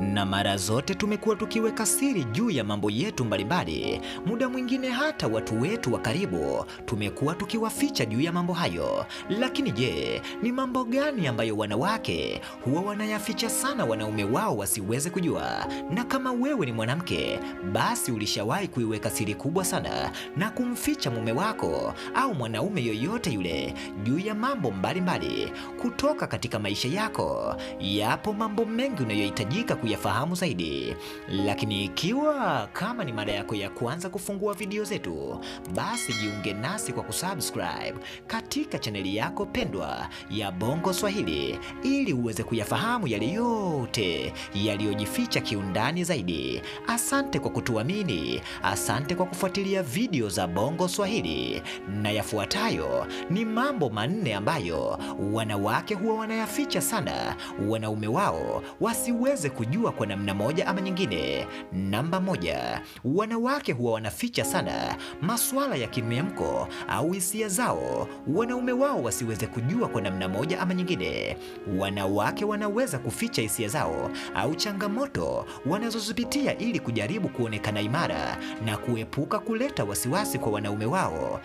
Na mara zote tumekuwa tukiweka siri juu ya mambo yetu mbalimbali. Muda mwingine hata watu wetu wa karibu tumekuwa tukiwaficha juu ya mambo hayo. Lakini je, ni mambo gani ambayo wanawake huwa wanayaficha sana wanaume wao wasiweze kujua? Na kama wewe ni mwanamke, basi ulishawahi kuiweka siri kubwa sana na kumficha mume wako au mwanaume yoyote yule juu ya mambo mbalimbali kutoka katika maisha yako. Yapo mambo mengi unayohitajika kuyafahamu zaidi. Lakini ikiwa kama ni mara yako ya kwanza kufungua video zetu, basi jiunge nasi kwa kusubscribe katika chaneli yako pendwa ya Bongo Swahili ili uweze kuyafahamu yale yote yaliyojificha kiundani zaidi. Asante kwa kutuamini, asante kwa kufuatilia video za Bongo Swahili. Na yafuatayo ni mambo manne ambayo wanawake huwa wanayaficha sana wanaume wao wasiweze kujua kwa namna moja ama nyingine. Namba 1, wanawake huwa wanaficha sana masuala ya kimemko au hisia zao wanaume wao wasiweze kujua kwa namna moja ama nyingine. Wanawake wanaweza kuficha hisia zao au changamoto wanazozipitia ili kujaribu kuonekana imara na kuepuka kuleta wasiwasi kwa wanaume wao.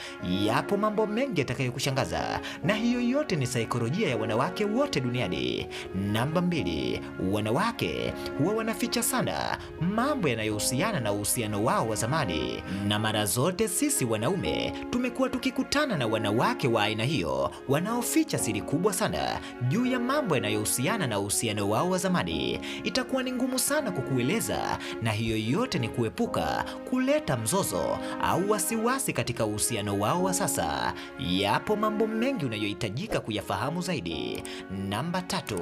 Yapo mambo mengi yatakayokushangaza, na hiyo yote ni saikolojia ya wanawake wote duniani. Namba 2, wanawake huwa wanaficha sana mambo yanayohusiana na uhusiano wao wa zamani. Na mara zote sisi wanaume tumekuwa tukikutana na wanawake wa aina hiyo wanaoficha siri kubwa sana juu ya mambo yanayohusiana na uhusiano wao wa zamani. Itakuwa ni ngumu sana kukueleza, na hiyo yote ni kuepuka kuleta mzozo au wasiwasi katika uhusiano wao wa sasa. Yapo mambo mengi unayohitajika kuyafahamu zaidi. Namba 3,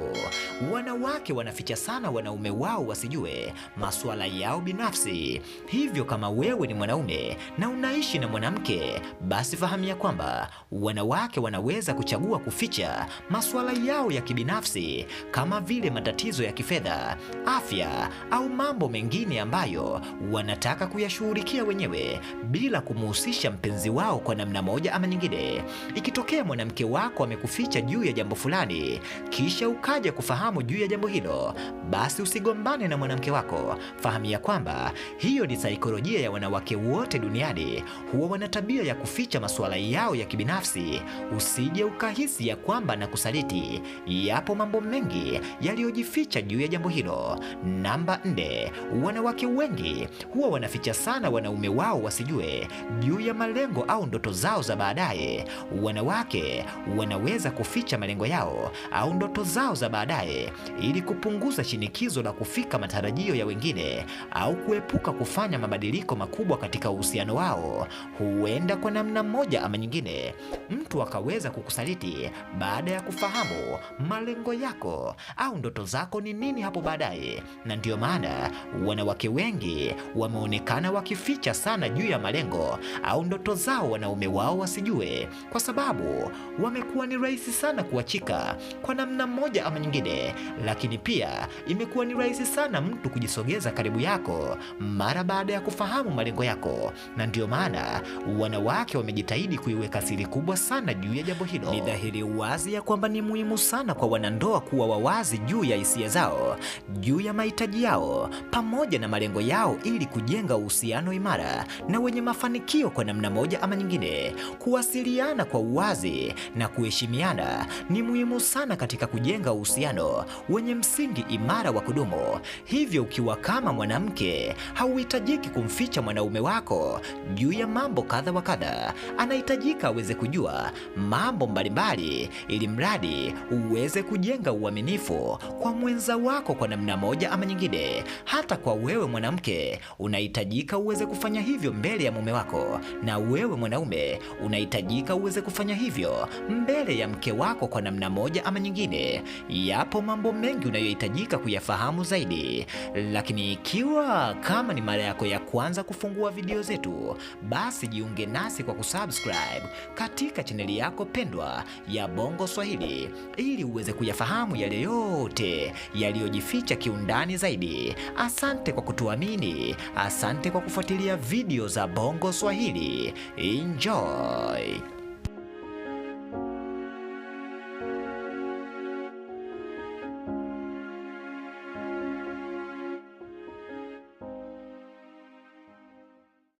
wanawake wanaficha sana wanaume wao wasijue masuala yao binafsi. Hivyo kama wewe ni mwanaume na unaishi na mwanamke, basi fahamu ya kwamba wanawake wanaweza kuchagua kuficha masuala yao ya kibinafsi kama vile matatizo ya kifedha, afya au mambo mengine ambayo wanataka kuyashughulikia wenyewe bila kumuhusisha mpenzi wao kwa namna moja ama nyingine. Ikitokea mwanamke wako amekuficha juu ya jambo fulani kisha ukaja kufahamu juu ya jambo hilo, basi usigombane na mwanamke wako. Fahamu ya kwamba hiyo ni saikolojia ya wanawake wote duniani, huwa wana tabia ya kuficha masuala yao ya kibinafsi. Usije ukahisi ya kwamba na kusaliti. Yapo mambo mengi yaliyojificha juu ya jambo hilo. Namba 4, wanawake wengi huwa wanaficha sana wanaume wao wasijue juu ya malengo au ndoto zao za baadaye. Wanawake wanaweza kuficha malengo yao au ndoto zao za baadaye ili kupunguza shinikizo la kufika matarajio ya wengine au kuepuka kufanya mabadiliko makubwa katika uhusiano wao. Huenda kwa namna moja ama nyingine mtu akaweza kukusaliti baada ya kufahamu malengo yako au ndoto zako ni nini hapo baadaye. Na ndiyo maana wanawake wengi wameonekana wakificha sana juu ya malengo au ndoto zao wanaume wao wasijue, kwa sababu wamekuwa ni rahisi sana kuachika kwa namna moja ama nyingine. Lakini pia imekuwa ni rahisi sana mtu kujisogeza karibu yako mara baada ya kufahamu malengo yako, na ndiyo maana wanawake wamejitahidi kuiweka siri kubwa sana juu ya jambo hilo. Ni dhahiri wazi ya kwamba ni muhimu sana kwa wanandoa kuwa wawazi juu ya hisia zao, juu ya mahitaji yao pamoja na malengo yao ili kujenga uhusiano imara na wenye mafanikio kwa namna moja ama nyingine. Kuwasiliana kwa uwazi na kuheshimiana ni muhimu sana katika kujenga uhusiano wenye msingi imara wa kudumu. Hivyo ukiwa kama mwanamke, hauhitajiki kumficha mwanaume wako juu ya mambo kadha wa kadha. Anahitajika aweze kujua mambo mbalimbali ili mradi uweze kujenga uaminifu kwa mwenza wako kwa namna moja ama nyingine. Hata kwa wewe mwanamke, unahitajika uweze kufanya hivyo mbele ya mume wako, na wewe mwanaume unahitajika uweze kufanya hivyo mbele ya mke wako kwa namna moja ama nyingine. Yapo mambo mengi unayohitajika kuyafahamu zaidi. Lakini ikiwa kama ni mara yako ya kwanza kufungua video zetu, basi jiunge nasi kwa kusubscribe katika chaneli yako pendwa ya Bongo Swahili ili uweze kuyafahamu yale yote yaliyojificha kiundani zaidi. Asante kwa kutuamini, asante kwa kufuatilia video za Bongo Swahili. Enjoy.